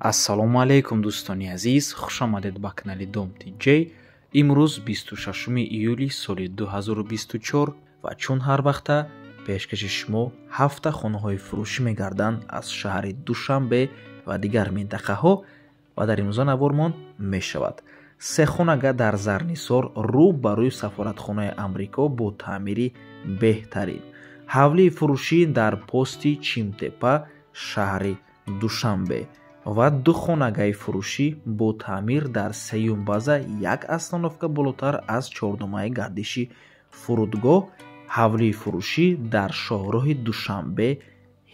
Ассалому алайкум, дӯстони азиз, хуш омадед ба канали Дом ТJ. Имрӯз 26 июли соли 2024 ва чун ҳар вақта пешкаши шумо ҳафта хонаҳои фурӯшӣ мегарданд аз шаҳри Душанбе ва дигар минтақаҳо ва дар имрӯза навормон мешавад. Се хонага дар Зарнисор рӯ ба рӯи сафоратхонаи Амрико бо таъмири беҳтарин. Ҳавлии фурӯшӣ дар пости Чимтепа шаҳри Душанбе ва ду хонагаи фурӯшӣ бо таъмир дар сеюм база як остановка болотар аз чордумаи гардиши фурудгоҳ, ҳавлии фурӯшӣ дар шоҳроҳи Душанбе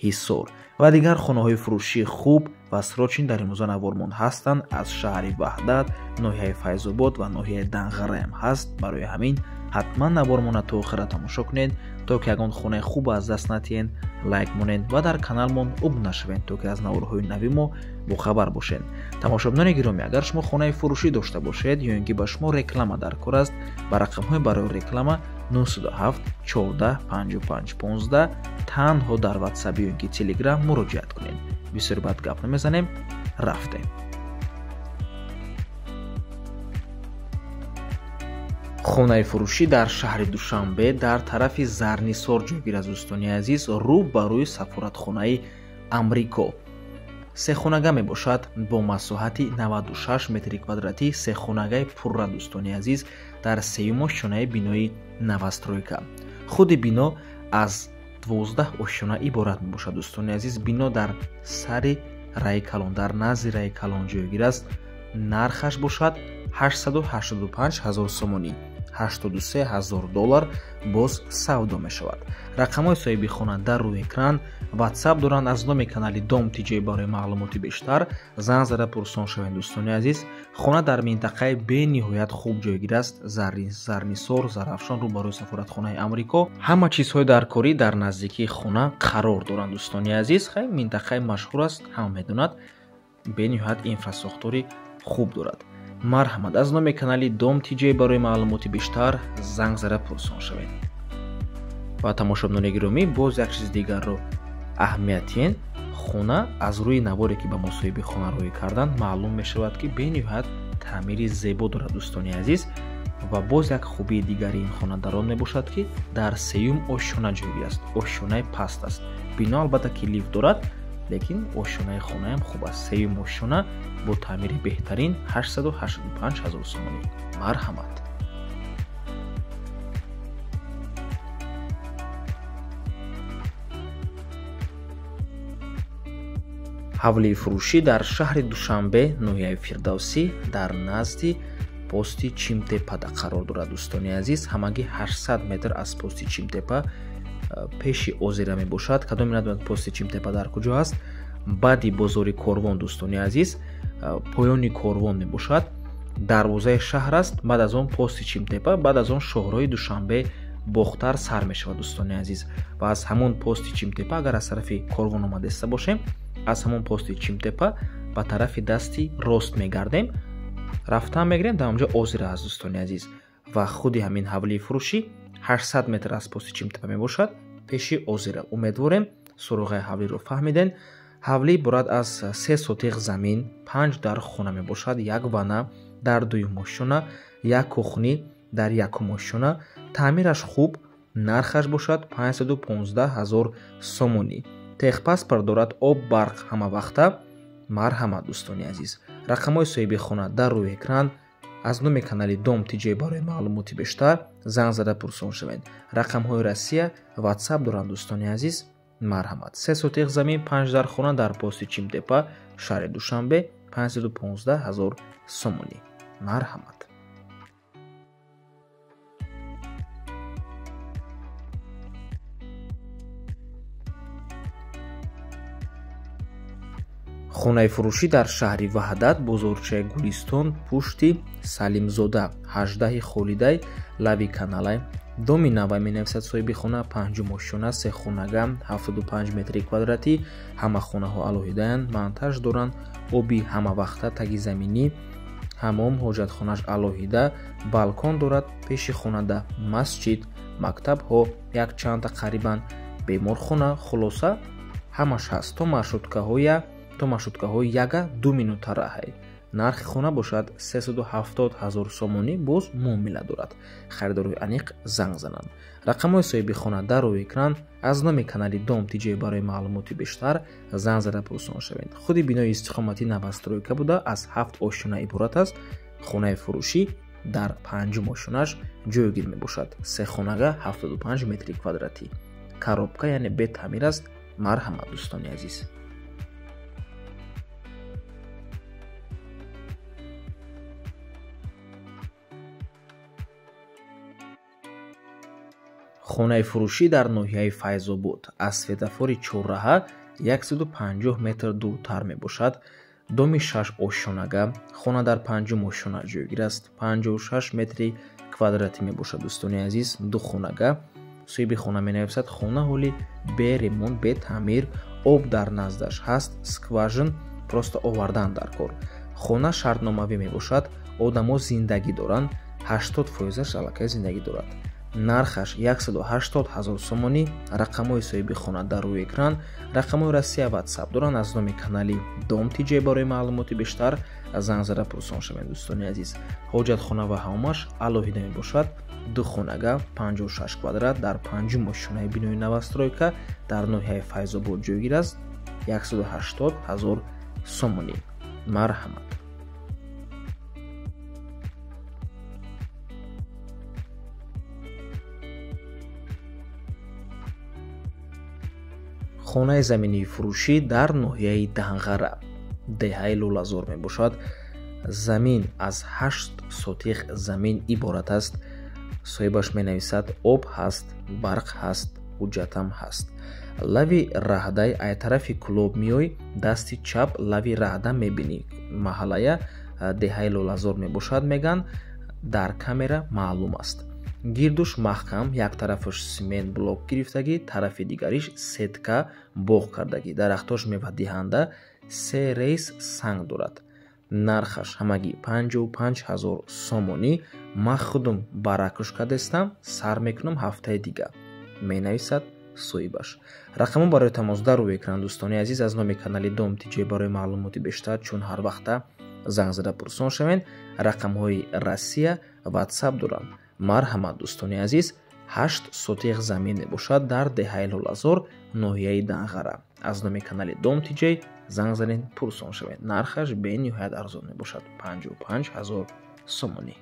Ҳисор ва дигар хонаҳои фурӯшии хуб ва срочин дар имрӯза навормон ҳастанд аз шаҳри Ваҳдат, ноҳияи Файзобод ва ноҳияи Данғараям ҳаст. Барои ҳамин ҳатман навормона то охира тамошо кунед, то ки ягон хонаи хуб аз даст натиҳед, лайк монед ва дар каналмон обуна шавед, то ки аз наворҳои нави мо бохабар бошед. Тамошобинони гиромӣ, агар шумо хонаи фурӯшӣ дошта бошед ё ин ки ба шумо реклама дар кор аст, ба рақамҳои барои реклама 907 14 55 15 танҳо дар WhatsApp ё ин ки Telegram муроҷиат кунед. Бисёр бад гап намезанем, рафтем. Хонаи фурӯшӣ дар шаҳри Душанбе дар тарафи Зарнисор ҷойгир аст, дӯстони азиз, рӯ ба рӯи сафоратхонаи Амрико. Се хонага мебошад бо масоҳати 96 метри квадратӣ, се хонагаи пурра, дӯстони азиз, дар сеюм ошёнаи бинои новостройка. Худи бино аз 12 ошёна иборат мебошад, дӯстони азиз. Бино дар сари раи калон, дар назди раи калон ҷойгир аст. Нархаш бошад 885 ҳазор сомонӣ, 83 ҳазор доллар боз савдо мешавад. Рақамҳои соҳиби хона дар рӯи экран, WhatsApp доранд. Аз номи канали Дом ТJ барои маълумоти бештар занг зада пурсон шавед, дӯстони азиз. Хона дар минтақаи бениҳоят хуб ҷойгир аст, Зарнисор, Зарафшон, рӯбарӯи сафоратхонаи Амрико. Ҳама чизҳои даркорӣ дар наздикии хона қарор доранд, дӯстони азиз. Хай, минтақаи машҳур аст, ҳама медонад, бениҳоят инфрасохтори хуб дорад. Марҳамат, аз номи канали Дом ТJ барои маълумоти бештар занг зада пурсон шавед. Ва тамошобинони гиромӣ, боз як чизи дигарро аҳамият диҳед. Хона аз рӯи наворе ки ба мо соҳиби хона рӯй карданд, маълум мешавад, ки бениҳоят таъмири зебо дорад, дӯстони азиз. Ва боз як хубии дигари ин хона дар он мебошад, ки дар сеюм ошёна ҷойгир аст, ошёнаи паст аст. Бино албатта ки лифт дорад, лекин ошёнаи хонаам хуб аст. Сеюм ошёна бо таъмири беҳтарин 885 ҳазор сомонӣ. Марҳамат. Ҳавлии фурӯшӣ дар шаҳри Душанбе, ноҳияи Фирдавсӣ, дар назди пости Чимтепада қарор дорад, дӯстони азиз. Ҳамагӣ 800 метр аз пости Чимтепа пеши озера мебошад. Кадоме надонад пости Чимтепа дар куҷо аст? Баъди бозори Корвон, дӯстони азиз, поёни Корвон мебошад, дарвозаи шаҳр аст. Баъд аз он пости Чимтепа, баъд аз он шоҳроҳи Душанбе Бохтар сар мешавад, дӯстони азиз. Ва аз ҳамон пости Чимтепа, агар аз тарафи Корвон омадаиста бошем, аз ҳамон пости Чимтепа ба тарафи дасти рост мегардем, рафтан мегирем, дар онҷо озера аст, дӯстони азиз. Ва худи ҳамин ҳавлии фурӯшӣ 800 метр аз пости Чимтепа мебошад, пеши озера. Умедворем суроғаи ҳавлиро фаҳмиден. Ҳавлӣ иборат аз 3 сотиқ замин, 5 дар хона мебошад, як ванна дар дуюм ошёна, як кухни дар якум ошёна. Таъмираш хуб, нархаш бошад 515 ҳазор сомонӣ. Техпаспорт дорад, об, барқ ҳамавақта. Марҳамат, дӯстони азиз. Рақамҳои соҳиби хона дар рӯи экран. Аз номи канали Дом ТJ барои маълумоти бештар занг зада пурсон шавед. Рақамҳои Россия WhatsApp доранд, дӯстони азиз. Марҳамат. 3 сотиқ замин, 5 дар хона дар пости Чимтепа, шаҳри Душанбе, 515 ҳазор сомонӣ. Марҳамат. Хонаи фурӯшӣ дар шаҳри Ваҳдат, бозорчаи Гулистон, пушти Салимзода, 18 Холидай, лави каналай. Доми навай менависад соҳиби хона, панҷум ошёна, се хонага, 75 метри квадратӣ, ҳама хонаҳо алоҳидаянд, монтаж доранд, оби ҳамавақта, таги заминӣ, ҳамом, ҳоҷатхонаш алоҳида, балкон дорад, пеши хонада масҷид, мактабҳо, якчанд тақрибан беморхона, хулоса ҳамаш ҳаст. То маршруткаҳоя То маршруткаҳои 1-2 минута раҳай. Нархи хона бошад 370 000 сомонӣ, боз муомила дорад. Харидорои аниқ занг зананд. Рақамҳои соҳиби хона дар рӯи экран. Аз номи канали Дом ТЖ барои маълумоти бештар занг зада пурсон шавед. Худи бинои истиқоматӣ новостройка буда, аз 7 ошёна иборат аст. Хонаи фурӯшӣ дар 5-ум ошёнаш ҷойгир мебошад. Се хонага 75 метри квадратӣ. Коробка, яъне бетаъмир аст. Марҳамат, дӯстони азиз. Хонаи фурӯшӣ дар ноҳияи Файзобод аз светофори чорраҳа 150 метр дуртар мебошад. Доми 6 ошёнага, хона дар 5-ум ошёна ҷойгир аст. 56 метри квадратӣ мебошад, дӯстони азиз. Ду хонага. Соҳиби хона менависад: хона ҳоли бе ремонт, бе таъмир, об дар наздаш ҳаст, скважин просто овардан дар кор. Хона шартномавӣ мебошад, одамо зиндагӣ доранд, 80%-аш аллакай зиндагӣ дорад. Нархаш 180 000 сомонӣ. Рақамҳои соҳиби хона дар рӯи экран. Рақамҳои Россия WhatsApp доранд. Аз номи канали Дом ТЖ барои маълумоти бештар занг зада пурсон шавед, дӯстони азиз. Ҳоҷатхона ва ҳамомаш алоҳида мебошад. Ду хонага 56 квадрат дар 5-ум ошёнаи бинои новостройка дар ноҳияи Файзобод ҷойгир аст. 180 000 сомонӣ. Марҳамат. Хонаи заминии фурӯшӣ дар ноҳияи Данғара, деҳаи Лӯлазор мебошад. Замин аз 8 сотиқ замин иборат аст. Соҳибаш менависад: об ҳаст, барқ ҳаст, ҳуҷҷатам ҳаст. Лави раҳдай ай тарафи Кӯлоб меой, дасти чап лави раҳда мебинӣ. Маҳаллая деҳаи Лӯлазор мебошад, меган, дар камера маълум аст. Гирдуш маҳкам, як тарафаш симент блок гирифтагӣ, тарафи дигариш сетка боғ кардагӣ. Дарахтош мевадиҳанда, 3 рейс санг дорад. Нархаш ҳамагӣ 55 000 сомонӣ. Ман худум баракуш кардастам, сар мекунам ҳафтаи дига, менависад соҳибаш. Рақамҳо барои тамос дар рӯи экран, дӯстони азиз. Аз номи канали Дом ТЖ барои маълумоти бештар чун ҳар вақта занг зада пурсон шавед. Рақамҳои Россия WhatsApp доранд. Марҳамат, дӯстони азиз. 8 сотиқ замин мебошад дар деҳаи Лӯлазор, ноҳияи Данғара. Аз номи канали Дом ТЖ занг занед, пурсон шавед. Нархаш бениҳоят арзон мебошад, 55 000 сомонӣ.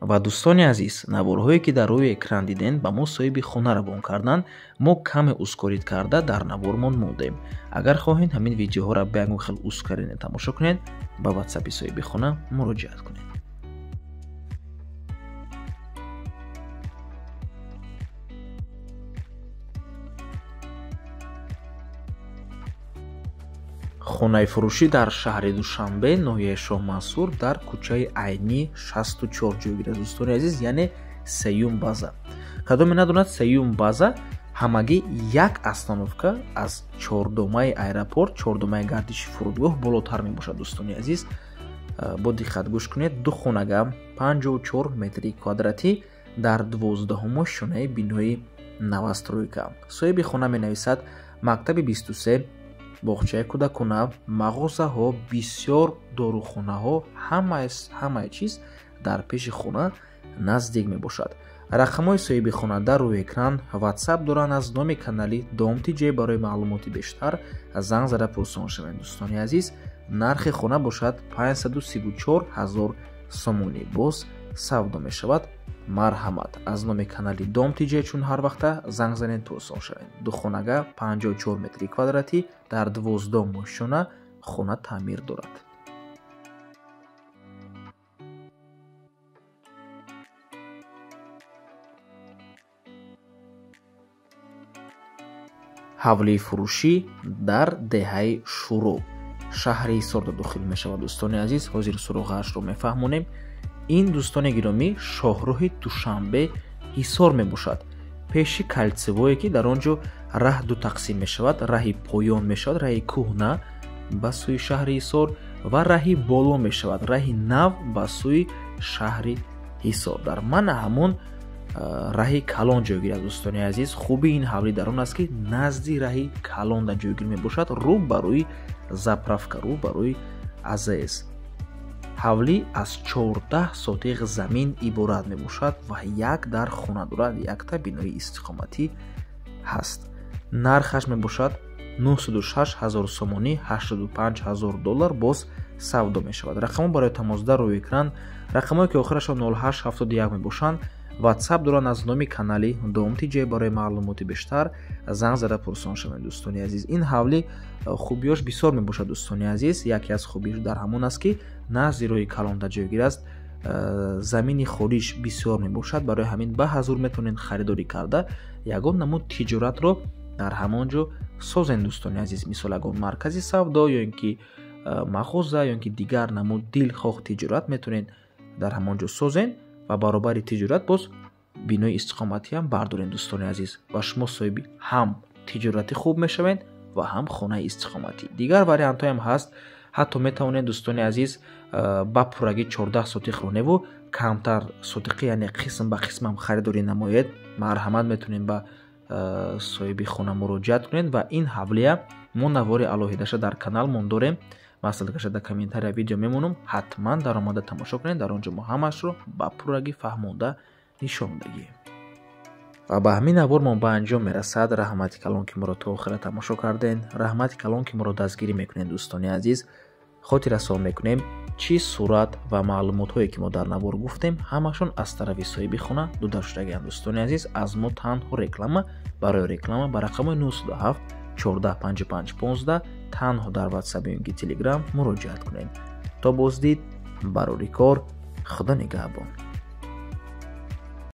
Ва дӯстони азиз, наворҳое ки дар рӯи экран диден, ба мо соҳиби хона равон карданд. Мо каме ускорид карда дар навормон мондем. Агар хоҳед ҳамин видеоҳоро ба ягон хел ускорение тамошо кунед, ба ватсапи соҳиби хона муроҷиат кунед. Хонаи фурӯшӣ дар шаҳри Душанбе, ноҳияи Шоҳмансур, дар кӯчаи Айнӣ 64 ҷойгир аст, дӯстони азиз, яъне сеюм база. Кадоме надонад, сеюм база ҳамагӣ як остановка аз чордомаи аэропорт, чордомаи гардиши фурудгоҳ болотар мебошад, дӯстони азиз. Бо диққат гӯш кунед. Ду хонага 54 метри квадратӣ дар 12-ум ошёнаи бинои новостройка. Соҳиби хона менависад: мактаби 23, боғчаи кӯдакона, мағозаҳо, бисёр дорухонаҳо, ҳамаи чиз дар пеши хона наздик мебошад. Рақамҳои соҳиби хона дар рӯи экран, WhatsApp доранд. Аз номи канали Дом ТЖ барои маълумоти бештар занг зада пурсон шавед, дӯстони азиз. Нархи хона бошад 534 000 сомонӣ, боз савдо мешавад. Марҳамат, аз номи канали Дом ТЖ чун ҳар вақта занг занед, пурсон шавед. Ду хонага 54 метри квадратӣ дар 12-ум ошёна, хона таъмир дорад. Ҳавлии фурӯшӣ дар деҳаи Шурӯ, шаҳри Ҳисорда дохил мешавад, дӯстони азиз. Ҳозир суроғаашро мефаҳмонем. Ин, дӯстони гиромӣ, шоҳроҳи Душанбе Ҳисор мебошад. Пеши кальцевое ки дар он ҷо раҳ ду тақсим мешавад, раҳи поён мешавад, раҳи кӯҳна ба сӯи шаҳри Ҳисор ва раҳи боло мешавад, раҳи нав ба сӯи шаҳри Ҳисор. Дар мана ҳамон раҳи калон ҷойгир аст, дӯстони азиз. Хуби ин ҳавлӣ дар он аст, ки назди раҳи калонда ҷойгир мебошад, рӯ ба рӯи заправка, рӯ ба рӯи АЗС. Ҳавлӣ аз 14 сотиқ замин иборат мебошад ва як дар хона дорад, якта бинои истиқоматӣ ҳаст. Нархаш мебошад 906 ҳазор сомонӣ, 85 ҳазор доллар боз савдо мешавад. Рақамҳо барои тамос дар рӯи экран, рақамҳое ки охирашон 0871 мебошанд, WhatsApp доранд аз номи канали Дом ТЖ. Барои маълумоти бештар занг зада пурсон шавед, дӯстони азиз. Ин ҳавлӣ хубиёш бисёр мебошад, дӯстони азиз. Яке аз хубиёш дар ҳамон аст, ки назди роҳи калонда ҷойгир аст, замини холиш бисёр мебошад. Барои ҳамин ба ҳазур метавонед харидорӣ карда ягон намуд тиҷоратро дар ҳамон ҷо созен, дӯстони азиз. Мисол, ягон маркази савдо ё ин ки мағоза ё ин ки дигар намуд дилхоҳ тиҷорат метавонед дар ҳамон ҷо созен ва баробари тиҷорат боз бинои истиқоматиам бардорем, дӯстони азиз, ва шумо соҳиби ҳам тиҷорати хуб мешавед ва ҳам хонаи истиқоматӣ. Дигар вариантҳоям ҳаст. Ҳатто метавонед, дӯстони азиз, ба пуррагӣ 14 сотиқро неву камтар сотиқӣ, яъне қисм ба қисмам харидорӣ намоед. Марҳамат, метавонед ба соҳиби хона муроҷиат кунед. Ва ин ҳавлия мо навори алоҳидаша дар каналмон дорем, ссылка ша дар комментария видео мемонам, ҳатман даромада тамошо кунед. Дар он ҷо мо ҳамаашро ба пуррагӣ фаҳмонда нишон дагием. Ва ба ҳамин навормон ба анҷом мерасад. Раҳмати калон, ки моро то охира тамошо карден, раҳмати калон, ки моро дастгирӣ мекунед, дӯстони азиз. Хотиррасон мекунем, чӣ сурат ва маълумотҳое ки мо дар навор гуфтем, ҳамашон аз тарафи соҳиби хона дода шудагианд, дӯстони азиз. Аз мо танҳо реклама. Барои реклама ба рақамҳои 907 14 55 15 танҳо дар WhatsApp ё ки Telegram муроҷиат кунед. То боздид, барори кор, Худо нигаҳбон.